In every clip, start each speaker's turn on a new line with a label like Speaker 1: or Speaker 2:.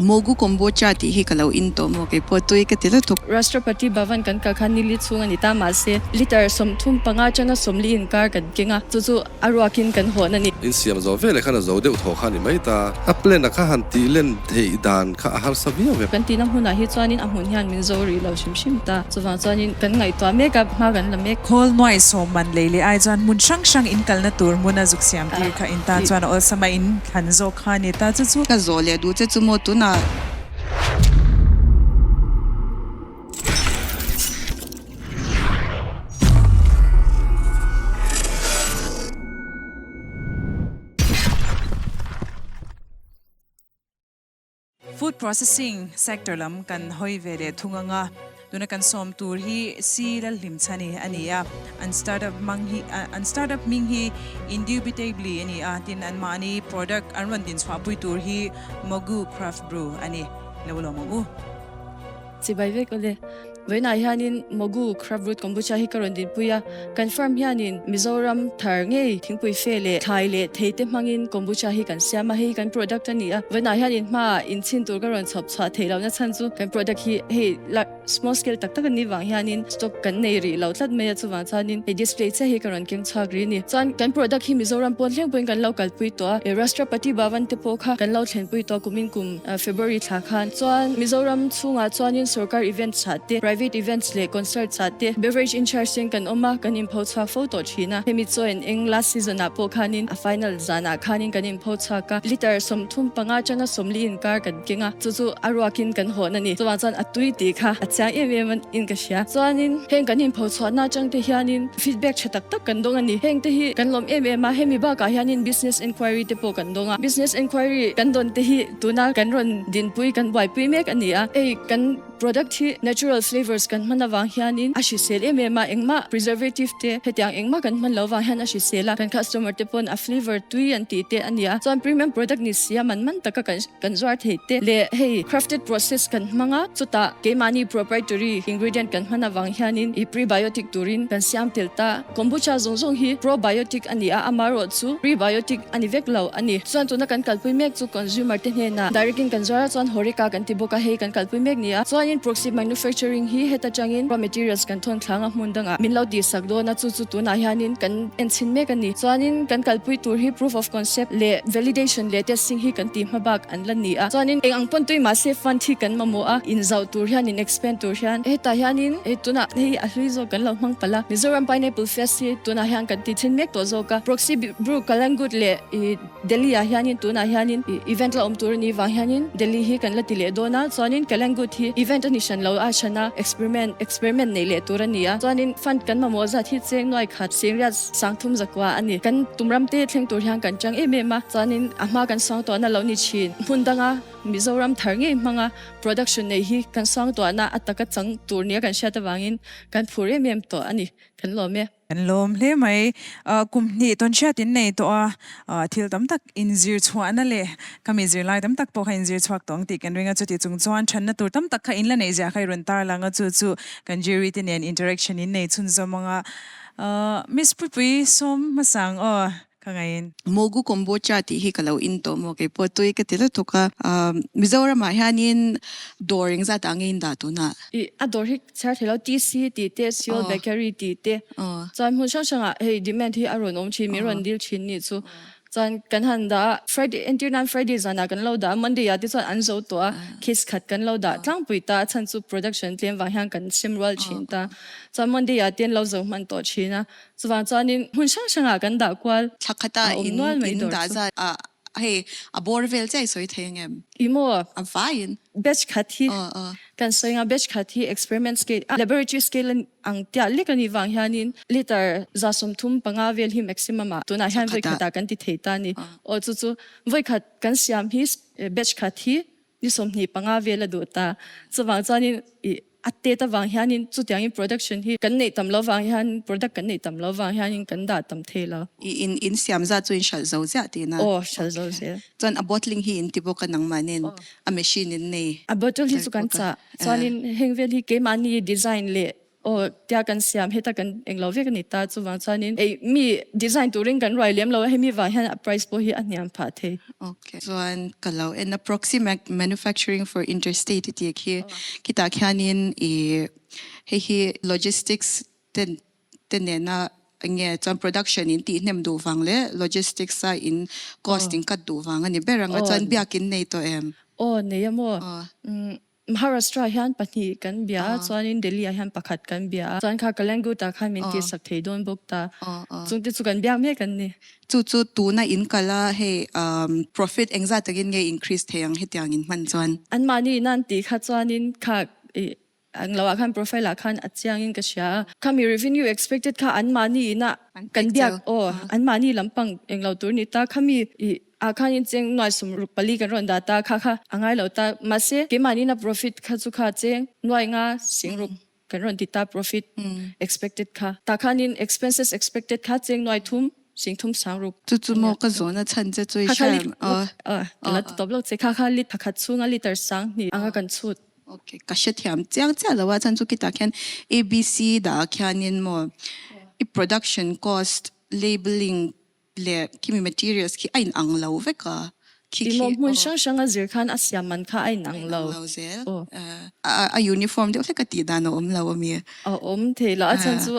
Speaker 1: Mogu Kombucha tih hi ka lo in tawh maw keipawh tui ka ti lutuk.
Speaker 2: Rashtrapati Bhavan kan kal khan nili chhung a ni ta mahse litre 35 atanga 40 inkar kan keng a, chu chu a ruakin kan hawn a ni.
Speaker 3: In siam zo veleh khan a zo deuh thaw kha a ni mai ta. A plan a kha han tih len theih dan kha a harsa viau e.
Speaker 2: Kan tihna hmunah hi chuanin a hmun hian min zo rih lo hrim hrim ta. Chuvang chuanin kan ngaihtuah mek a, hma kan la mek.
Speaker 4: Khawl nuai sawm man lei leh ai chuan hmun hrang hrang in kalna tur hmuna zuk siam tir kha in tan chuan a awlsam a, in thlan zawk kha a ni ta chu chu.
Speaker 1: Ka zawh leh duh che chu maw tunah.
Speaker 4: Food processing sector lam kan hawi ve leh thung ang a, tuna kan sawm tur hi C Lalhlimchhani a ni a, an startup hmang hi an startup hming hi Indubitably a ni a, tin anmahni product an rawn dinchhuahpui tur hi Mogu Craft Brew a ni. Lo lawm ang u.
Speaker 2: Chibai vek awle. Vawiinah hianin Mogu Craft Brewed Kombucha hi ka rawn dinpui a, kan farm hianin Mizoram thar ngei thingpui fe leh thlai leh thei te hmangin kombucha hi kan siam a, hei hi kan product a ni a. Vawiinah hianin hmaah inchhin tur ka rawn chhawp chhuah theih lohna chhan chu kan product hi hei la small scale tak tak a nih vang hianin stock kan nei rih lo tlat mai a, chuvang chuanin hei display chiah hi ka rawn keng chhuak rih a ni. Chuan kan product hi Mizoram pawn thleng pawhin kan lo kalpui tawh a, Rashtrapati Bhavan te pawh kha kan lo thlenpui tawh a kumin kum. February thla khan chuan Mizoram chhungah chuanin sorkar events ah te, private events leh concerts ah te beverage in charge ten kan awm a, kan inpho chhuak fo tawh thin a. Hemi chaw en eng last season ah pawh khanin a final zanah khanin kan inpho chhuak a, litre 35 atanga 40 inkar kan keng a, chu chu a ruakin kan hawn a ni. Chuvang chuan a tui tih kha a chiang em em in ka hria. Chuanin heng kan inpho chhuahna atang te hianin feedback tha tak tak kan dawng a ni. Heng te hi kan lawm em em a, hemi bakah hianin business enquiry te pawh kan dawng a, business enquiry kan dawn te hi tuna kan rawn dinpui kan buaipui mek a ni a, hei kan product hi natural flavours kan hman avang hianin a hrisel em em a, engmah preservative te hetiang engmah kan hman lo vang hian a hrisel a, kan customer te pawn a flavour tui an tih te a ni a, chuan premium product ni si a man man taka kan kan zuar thei te leh hei crafted process kan hmang a, chutah keimahni proprietary ingredient kan hman avang hianin i prebiotic turin kan siam tel ta. Kombucha zawng zawng hi probiotic a ni a, amaherawhchu prebiotic a ni vek lo a ni. Chuan tuna kan kalpui mek chu consumer te hnenah direct in kan zuar a, chuan Horeca kan ti bawk a, hei kan kalpui mek ni a. Chuanin Proxy Manufacturing hi heta tangin raw materials kan thawn thlang a, hmun dangah min lo tihsak dawn a, chu chu tunah hianin kan enchhin mek a ni. Chuanin kan kalpui tur hi proof of concept leh validation leh testing hi kan tih hma bak an la ni a. Chuanin eng ang pawn tui mahse fund hi kan mamawh a, inzauh tur hian in expand tur hian hetah hianin hei tunah hei a hlui zawk kan lo hmang palh a. Mizoram Pineapple Fest hi tunah hian kan ti thin mek tawh zawk a. Proxy Brew Kalangut leh i Delhi ah hianin tunah hianin i event la awm tur a nih vang hianin Delhi hi kan la ti leh dawn a. Chuanin Kalangut hi event a ni hran lo a hran a, experiment experiment neih leh tur a ni a. Chuanin fund kan mamawh zat hi cheng nuai khat singriat sangthum zakua a ni. Kan tumram te thleng tur hian kan chang em em a, chuanin a hma kan suang tawhna lo ni thin. Hmun danga Mizoram thar ngei hmanga production nei hi kan suang tawhna a taka chang tur nia kan hriat avangin kan phur em em tawh a ni. Kan lawm e.
Speaker 4: Kan lawm hle mai. Kum hnih tawn hriat in nei tawh a, thil tam tak inzir chhuahna leh ka mi zirlai tam tak pawh kha inzir chhuak tawh ang tih kan ring a, chuti chung chuan thanna tur tam tak kha in la neih zia kha i rawn tarlang a, chu chu kan jury te nen interaction in nei chhunzawm ang a. Miss Puipui sawm hmasa ang aw ka ngaiin.
Speaker 1: Mogu Kombucha tih hi ka lo in tawh maw keipawh tui ka ti lutuk a, Mizoramah hianin dawr engzat ah nge in dah tunah?
Speaker 2: I a dawr hi chhiar thei lo TC tih te Seoul Bakery tih te chuan hmun hrang hrangah hei demand hi a rawn awm thin min rawn dil thin nih chu Chuan kan han dah a, Friday entir nan Friday zanah kan lo dah a, Monday ah te chuan an zo tawh a, case khat kan lo dah tlangpui ta a, chhan chu production tlem vang hian kan sem rual thin ta. Chuan Monday ah te an lo zo hman tawh thin a, chuvang chuanin hmun hrang hrangah kan dah kual
Speaker 1: Thla khata
Speaker 2: a awm
Speaker 1: in
Speaker 2: nual mai
Speaker 1: in
Speaker 2: dawr
Speaker 1: dah
Speaker 2: chu.
Speaker 1: zat ah hei a bawr vel chiah i sawi thei ang em?
Speaker 2: I maw?
Speaker 1: A vaiin.
Speaker 2: Batch khat hi kan sawi anga batch khat hi experiment scale laboratory scale ang tiah lek a nih vang hianin litre 35 vel hi maximum ah tunah hian vawi khatah kan ti thei ta a ni. Aw chu chu vawi khat kan siam hi batch khat hi ni 25 vel a duh ta. Chuvang chuanin ih A tet avang hianin chutiangin production hi kan neih tam lo vang hian product kan neih tam lo vang hianin kan dah tam thei lo.
Speaker 1: I in in siam zat chu in hralh zo ziah tihna?
Speaker 2: Aw, hralh zo zel.
Speaker 1: Chuan a bottling hi in ti bawk a nangmahnin a machine in nei.
Speaker 2: A bottle hi chu kan chah. Chuanin heng vel hi keimahni design leh. Aw tia kan siam heta kan englo vek a ni ta chuvang chuanin ei mi design turin kan ruai lem lo a hemi vang hian a price pawh hi a hniam phah thei.
Speaker 1: Ok chuan ka lo en a proxy manufacturing for interstate i tih khi khitah khianin i hei hi logistics te te nena enge chuan production in tih hnem duh vang leh logistics a in cost in cut duh vang a ni ber ang a chuan biakin nei tawh em?
Speaker 2: Aw nei a maw? Maharashtra hian pahnih kan bia a, chuanin Delhi ah hian pakhat kan bia a, chuan kha Kalangut ah khan min tihsak thei dawn bawk ta. Chungte chu kan biak mek an ni.
Speaker 1: Chu chu tuna in kal a, hei profit engzat takin nge increase thei ang hetiang in hman chuan?
Speaker 2: Anmahni in an tih kha chuanin kha ih ang lo ah khan profile ah khan a chiang in ka hria a. Khami revenue expected kha anmahni ina kan biak aw anmahni lampang englo tur ni ta khami ih Ah khanin cheng nuai 64 kan rawn dah ta kha kha a ngai lo ta. Mahse, keimahnin a profit kha chu kha cheng nuai nga singruk kan rawn ti ta profit expected kha. Tah khanin expenses expected kha cheng nuai thum singthum sangruk.
Speaker 1: Chu chu maw ka zawn a chhan che chu i hre em?
Speaker 2: Aw. Ka la ti tawp lo che. Kha kha lit pakhat chhunga liter 2000 anga kan chhut.
Speaker 1: Ok, ka hrethiam chiang chiah lo a chhan chu kitah khian ABC dah ah khianin maw i production cost labelling leh khimi materials khi a in ang lo vek a,
Speaker 2: khi khi. Tihmawh hmun hrang hrang a zir khan a siam man kha a in ang lo.
Speaker 1: A in ang lo zel. A uniform deuh hlek a tih dan a awm lo a mi?
Speaker 2: A awm thei lo. A chhan chu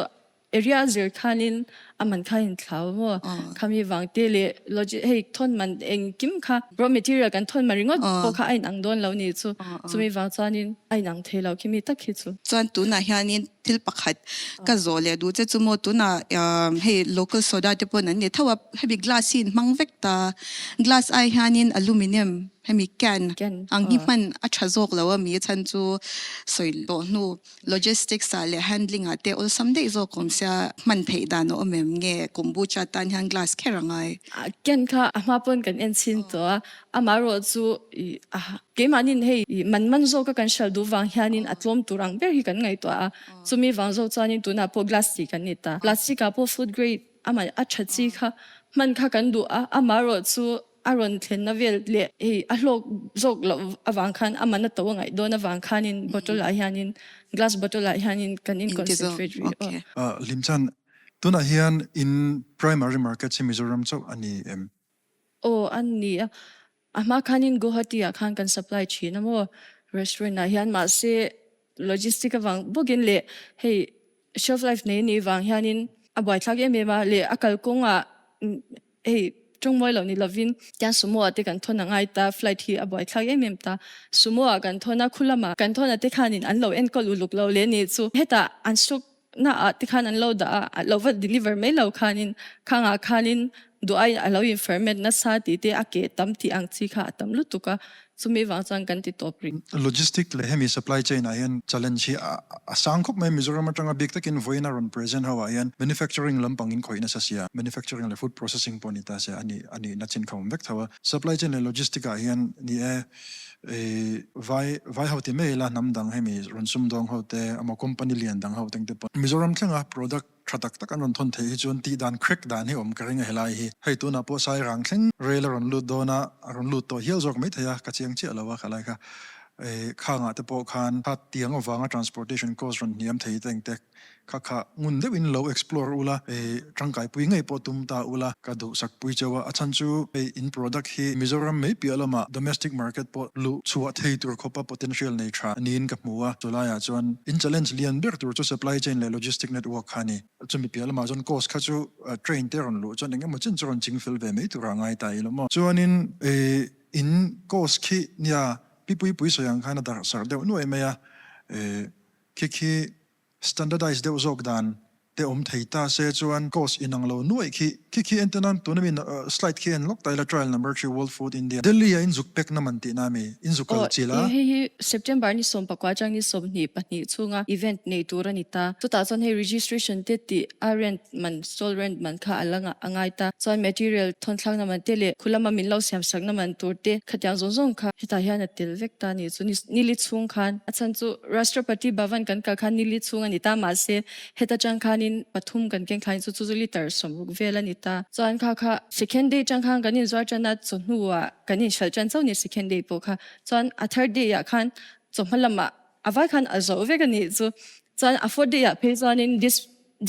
Speaker 2: area a zir khanin a man kha a in thlau maw? Khami vang te leh logi hei thawn man engkim kha raw material kan thawn man ringawt pawh kha a in ang dawn lo ni chu. Chumi vang chuanin a in ang thei lo khimi tak hi chu.
Speaker 1: Chuan tunah hianin Thil pakhat ka zawh leh duh che chu maw tunah hei local soda te pawn an ni tho a, hemi glass hi in hmang vek ta, glass ai hianin aluminium hemi can ang hi hman a tha zawk lo a mi chhan chu sawi tawh hnu logistics ah leh handling ah te awlsam daih zawk awm sia hman theih dan a awm em nge kombucha tan hian glass kher a ngai.
Speaker 2: Can kha a hma pawn kan en chhin tawh a, Amaherawh chu keimahnin hei man man zawka kan hral duh vang hianin a tlawm tur ang ber hi kan ngaihtuah a, chumi vang zawk chuanin tunah pawh glass tih kan ni ta. Plastic ah pawh food grade amah a tha chi kha hman kha kan duh a, amaherawh chu a rawn thlenna vel leh hei a hlawk zawk loh avang khan a man a to a ngaih dawn avang khanin bottle ah hianin glass bottle ah hianin kan in concentrate rih
Speaker 5: aw. Limchan, tunah hian in primary market hi Mizoram chauh a ni em?
Speaker 2: Aw a ni a, a hma khanin Guwahati ah khan kan supply thin a maw restaurant ah hian mahse logistic avang bawkin leh hei shelf life nei anih vang hianin a buaithlak em em a leh a kalkawng ah hei tawngmawi loh ni lovin tiang sumo ah te kan thawn a ngai ta flight hi a buaithlak em em ta sumo ah kan thawn a khu lamah kan thawn a te khanin an lo enkawl uluk lo leh nih chu hetah an stock na ah te khan an lo dah a, a lo va deliver mai lo khanin khangah khanin duh aiin a lo in ferment nasa tih te a keh tam tih ang chi kha a tam lutuk a, chumi vang chuan kan ti tawp rih.
Speaker 5: Logistic leh hemi supply chain ah hian challenge hi a sang khawp mai, Mizoram atanga bik takin vawiin a rawn present ho ah hian manufacturing lampang in khawih nasa sia, manufacturing leh food processing pawh ni ta se a nih a nihna chin kha awm vek tho a, supply chain leh logistic ah hian ni e. Vai vai ho ti mai ila hnam dang hemi rawn sumdawng ho te emaw company lian dang ho teng te pawh Mizoram thlenga product tha tak tak an rawn thawn theih hi chuan tih dan crack dan hi awm ka ring a helai hi. Hei tunah pawh Sairang thleng rail a rawn lut dawn a, a rawn lut tawh hial zawk mai thei a, ka chiang chiah lo a khalai kha. Khangah te pawh khan kha tiang avanga transportation cost rawn hniam thei te engte Kha kha ngun deuhin lo explore ula, tangkaipui ngei pawh tum ta ula. Ka duhsak pui cheu a, a chhan chu hei in product hi Mizoram mai piah lamah domestic market pawh luh chhuah thei tur khawpa potential nei tha niin ka hmu a, chulaiah chuan in challenge lian ber tur chu supply chain leh logistic network kha a ni. Chumi piah lamah chuan cost kha chu train te rawn luh chuan eng emaw chin chu rawn ching fel ve mai turah ngai ta ilo maw. Chuanin in cost khi nia pi pui pui sawi ang khan a darh sarh deuh nuai mai a, Khi khi standardize deuh zawk dan te awm thei ta se chuan cost inang lo nuaih khi khi khi ente nan tuna mi slide khi en lawk ta ila trial number khi World Food India Delhi a inzuk pek na man tihna mi inzuk kal chil a.
Speaker 2: Aw hei hi September ni 19 atang ni 22 chhunga event nei tur a ni ta. Chutah chuan hei registration te tih a rent man stall rent man kha a la a ngai ta. Chuan material thawnthlakna man te leh khulama min lo siamsakna man tur te khatiang zawng zawng kha hetah hian a tel vek ta a ni. Chu nili chhung khan a chhan chu Rashtrapati Bhavan kan kal khan nili chhung a ni ta, mahse heta tang khanin pathum kan keng khain chu chu chu liter 60 vel a ni ta. Chuan kha kha second day tang khan kan inzuar tan a, chawhnuah kan inhralh tan chauh ni second day pawh kha. Chuan a third day ah khan chawhma lamah a vai khan a zo vek a nih chu. Chuan a fourth day ah phei chuanin dis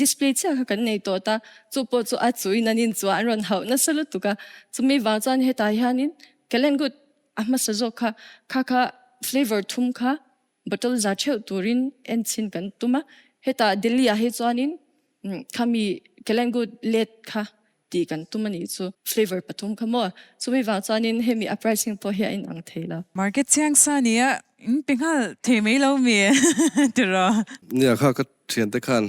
Speaker 2: display chiah kha kan nei tawh ta, chu pawh chu a chuin an in chuah an rawn hauh nasa lutuk a, chumi vang chuan hetah hianin Kelengut a hmasa zawk kha kha kha flavour thum kha bottle za theuh turin en chhin kan tum a, hetah Delhi ah hi chuanin khami Kelengut let kha tih kan tum a nih chu. Flavour pathum kha maw? Chumi vang chuanin hemi a pricing pawh hi a inang thei lo.
Speaker 4: Market chiang sa nia in pe nghal thei mai lo mi tiraw?
Speaker 3: Nia kha ka thiante khan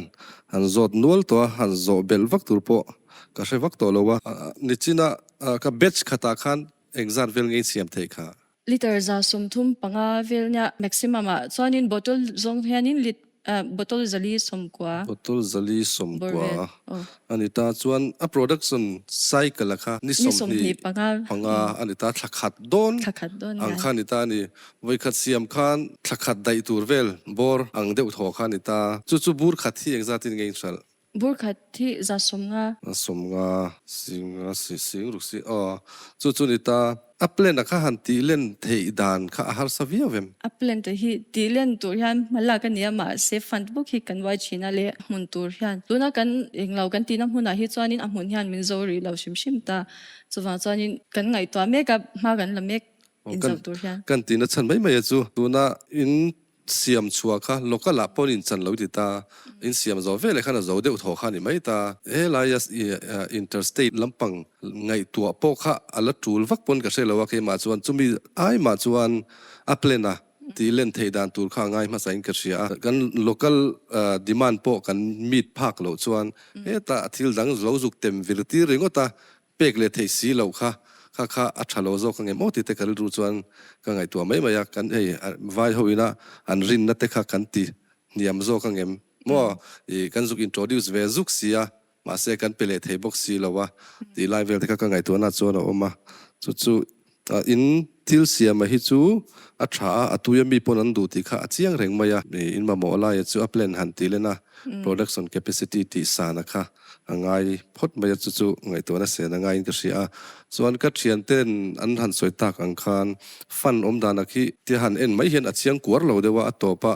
Speaker 3: han zawt nual tawh a, han zawh belh vak tur pawh ka hre vak tawh lo a. Nichina ka batch khatah khan engzat vel ngei siam theih kha?
Speaker 2: Liter 135 vel nia maximum ah chuanin bottle zawng hianin lit bottle 490.
Speaker 3: Bottle 490 a ni ta chuan a production cycle a kha ni 25 a ni ta thla khat dawn ang kha a ni ta a ni. Vawikhat siam khan thla khat daih tur vel bawr ang deuh thaw kha a ni ta. Chu chu bur khat hi engzat in nge in hralh?
Speaker 2: Bur khat hi 150.
Speaker 3: 150, singa si sing ruk si aw. Chu chu ni ta, a plan a kha han tih len theih dan kha a harsa viau em?
Speaker 2: A plan te hi tih len tur hian hma lak a ni a, mahse fund bawk hi kan uai thin a leh hmun tur hian. Tuna kan englo kan tihna hmunah hi chuanin a hmun hian min zo rih lo hrim hrim ta. Chuvang chuanin kan ngaihtuah mek a, hma kan la mek inzo tur hian.
Speaker 3: Kan tihna chhan mai mai a chu, tuna in Siam chhuah kha local ah pawn in chan lo ti ta, in siam zo veleh khan a zo deuh thaw kha a ni mai ta. He laia interstate lampang ngaihtuah pawh kha a la tul vak pawn ka hre lo a, keimah chuan chumi ai mah chuan a plan a tih len theih dan tur kha a ngai hmasa in ka hria a. Kan local demand pawh kan meet phak loh chuan hetah thil dang lo zuk tem vir tir ringawt a, Pek leh theih si loh kha kha kha a tha lo zawk ang em aw tih te ka rilru chuan ka ngaihtuah mai mai a, kan hei vai ho ina an rinna te kha kan ti hniam zawk ang em maw ih kan zuk introduce ve zuk si a mahse kan pe leh thei bawk si lo a tih lai vel te kha ka ngaihtuahna chuan a awm a, chu chu in thil siama hi chu a tha a, a tuia mi pawn an duh tih kha a chiang reng mai a, in mamawh laia chu a plan han ti len a production capacity tih sana kha A ngai phawt mai a, chu chu ngaihtuahna sen a ngaiin ka hria a. Chuan ka thianten an han sawi tak ang khan fund awm dan a khi tia han en mai hian a chiang kuar lo deuh a, a tawp a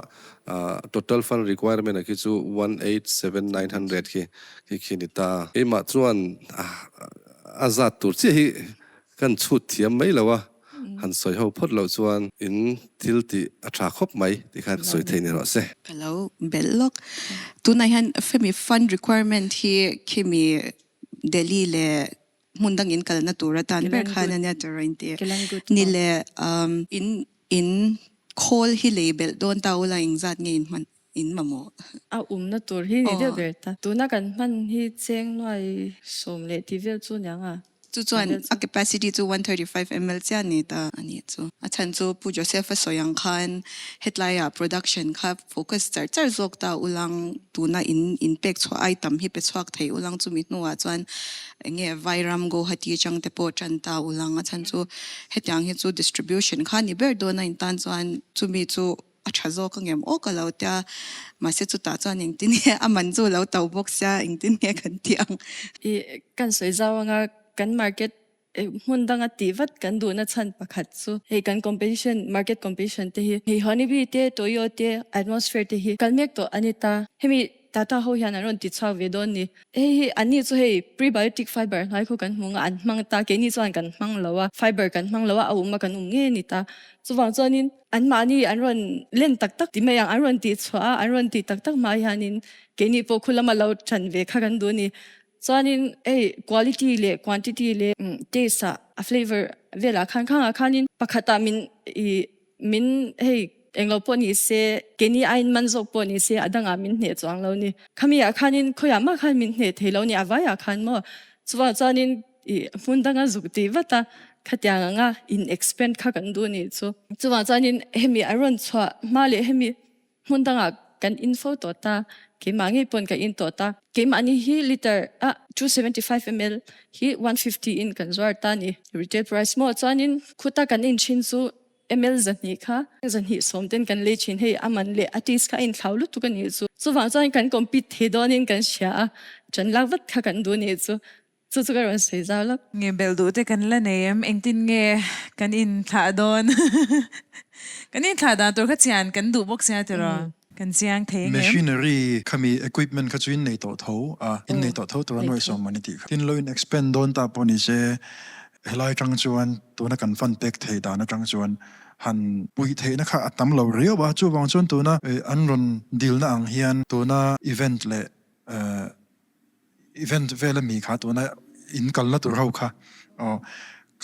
Speaker 3: total fund requirement a khi chu 187,900 khi khi khi ni ta. Keimah chuan a zat tur chiah hi kan chhut thiam mai lo a, han sawi ho phawt loh chuan in thil tih a tha khawp mai tih khan sawi thei ni rawh se.
Speaker 1: Ka lo belh lawk. Tunah hian femi fund requirement hi khimi Delhi leh hmun dang in kalna tur atan ber khan ania tawrh in ti. Ni leh in in khawl hi lei belh dawn ta ula engzat nge in hman in mamawh.
Speaker 2: A umna tur hi ni deuh ber ta. Tuna kan hman hi cheng nuai sawm leh tih vel chu niang a.
Speaker 1: Chu chuan a capacity chu 135 ml chiah ni ta a nih chu. A chhan chu Pu Joseph a sawi ang khan hetlaiah production kha focus char char zawk ta ulang tuna in in pek chhuah ai tam hi pe chhuak thei ulang chumi hnuah chuan eng nge Vairam Guwahati atang te pawh tan ta ulang a chhan chu hetiang hi chu distribution kha ni ber dawn a intan chuan chumi chu a tha zawk ang em aw ka lo tia mahse chutah chuan engtin nge a man chu lo to bawk sia engtin nge kan tih ang.
Speaker 2: I kan sawi zau anga kan market hmun danga tih vat kan duhna chhan pakhat chu hei kan competition market competition te hi hei honeybee te toyo te atmosphere te hi kal mek tawh a ni ta hemi Tata ho hian an rawn ti chhuak ve dawn ni. Hei hi anni chu hei prebiotic fiber hnai khu kan hmu nga an hmang ta keini chuan kan hmang lo a fiber kan hmang lo a a um a kan um nge ni ta chuvang chuanin Anmahni an rawn len tak tak ti mai ang, an rawn tih chhuah a, an rawn tih tak tak hma hianin keini pawh khu lama lo ṭhan ve kha kan duh a ni. Chuanin hei quality leh quantity leh taste ah a flavour velah khan khangah khanin pakhatah min ih min hei englo pawh ni se keini aiin man zawk pawh ni se a dangah min hneh chuang lo ni. Khami ah khanin khawiah mah khan min hneh thei lo ni a vaiah khan maw. Chuvang chuanin I hmun danga zuk tih vat a, khatiang anga in expand kha kan duh nih chu. Chuvang chuanin hemi a rawn chhuah hma leh hemi hmun dangah kan in fo tawh ta, keimah ngei pawn ka in tawh ta. Keimahni hi liter a 275 ml hi 150 in kan zuar ta ni retail price maw chuanin khuta kan in thin chu ml 200 kha 210 ten kan lei thin hei a man leh a taste kha a inthlau lutuk a nih chu. Chuvang chuan kan compete thei dawnin kan hria a, ṭan lak vat kha kan duh nih chu. Chu chu ka rawn sawi zau lawk.
Speaker 4: Nge belh duh te kan la nei em? Engtin nge kan inthlah dawn? Kan inthlah dan tur kha chian kan duh bawk sia tiraw? Kan chiang thei ang em?
Speaker 5: Machinery khami equipment kha chu in nei tawh tho a, in nei tawh tho tur a nuaihsawm an i tih kha. Tin lo in expand dawn ta pawh ni se, helai atang chuan tuna kan fund pek theih dan atang chuan han puih theihna kha a tam lo riau a, chuvang chuan tuna an rawn dilna ang hian tuna event leh event vel ami kha tuna in kalna tur ho kha aw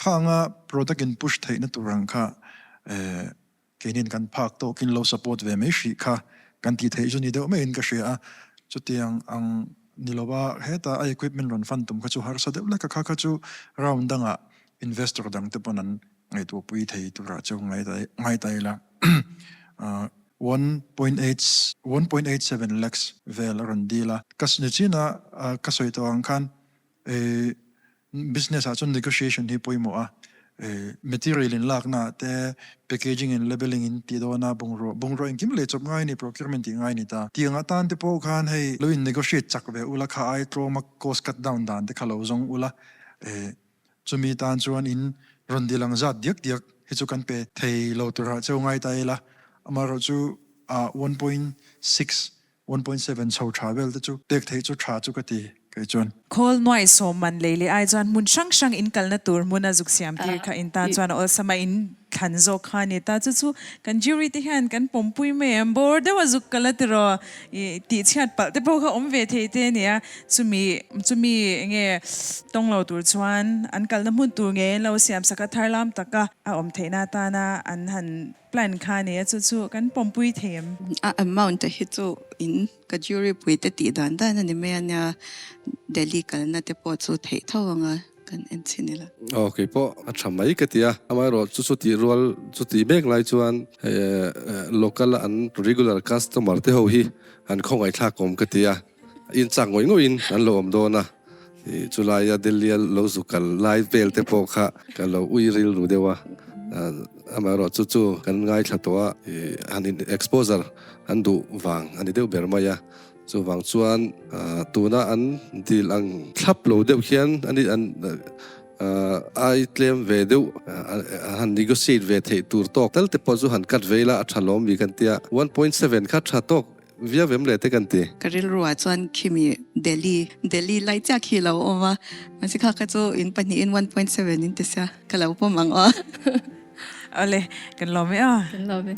Speaker 5: kha anga product in push theihna tur ang kha Keinin kan phak tawkin lo support ve mai hrih kha kan tih theih chu ni deuh maiin ka hria a, chutiang ang ni lova heta a equipment rawn fund tum kha chu harsa deuh lek a, kha kha chu round dangah investor dang te pawn an ngaihtuahpui thei turah chu ngai ta ila. 1.8 1.87 lakhs vel a rawn deal a, ka nichina ka sawi tawh ang khan Business ah chuan negotiation hi pawimawh a, material in lakna ah te, packaging and labelling in tih dawn a, bungrua bungrua engkim lei chawp ngai a ni, procurement tih ngai a ni ta. Tiang atan te pawh khan hei lo in negotiate chak ve ula kha ai tlawma cost cut down dan te kha lo zawng ula, chumi tan chuan in rawn dil ang zat diak diak hi chu kan pe thei lo turah cheu ngai ta ila, amaherawhchu 1.6 1.7 chho tha vel te chu pek theih chu tha chu ka ti kei chuan.
Speaker 4: Khawl nuai sawm man lei leh ai chuan hmun hrang hrang in kalna tur hmuna zuk siam tir kha in tan chuan a awlsam a in thlan zawk kha a ni ta. Chu chu kan jury te hian kan pawmpui mai em? Bawr deuh a zuk kal a tiraw i tih chhiat palh te pawh kha awm ve thei te a nia. Chumi chumi enge tawng lo tur chuan an kalna hmun tur ngei an lo siam sak a tharlam taka a awm theihna atana an han Plan kha a nia chu chu kan pawmpui thei em?
Speaker 1: A amount a hi chu in ka jury pui te tih dan dan a ni mai a nia, Delhi kalna te pawh chu theih tho anga kan en chhin ila.
Speaker 3: Aw kei pawh a tha mai ka ti a, amaherawh chu chu tih rual chu tih mek lai chuan hei local a an regular customer te ho hi an khawngaihthlak awm ka ti a, in chak ngawih ngawih in an lo awm dawn a, Chulaia Delhi-a lo zu kal lai vel te pawh kha ka lo ui rilru deuh a, amaherawh chu chu kan ngaithla tawh a, han in exposure an duh vang a ni deuh ber mai a, chuvang chuan tuna an dil ang thlap lo deuh hian an an ai tlem ve deuh han negotiate ve theih tur tawk tal te pawh chu han cut ve ila a tha lawm mi kan tia, 1.7 kha tha tawk Viau em le te kan ti.
Speaker 1: Ka rilruah chuan khimi Delhi, Delhi lai chiah khi lo awm a, mahse kha kha chu in pahnihin 1.7 in ti sia, ka lo pawm ang aw.
Speaker 4: Awle, kan lawm e aw.
Speaker 2: Kan lawm e.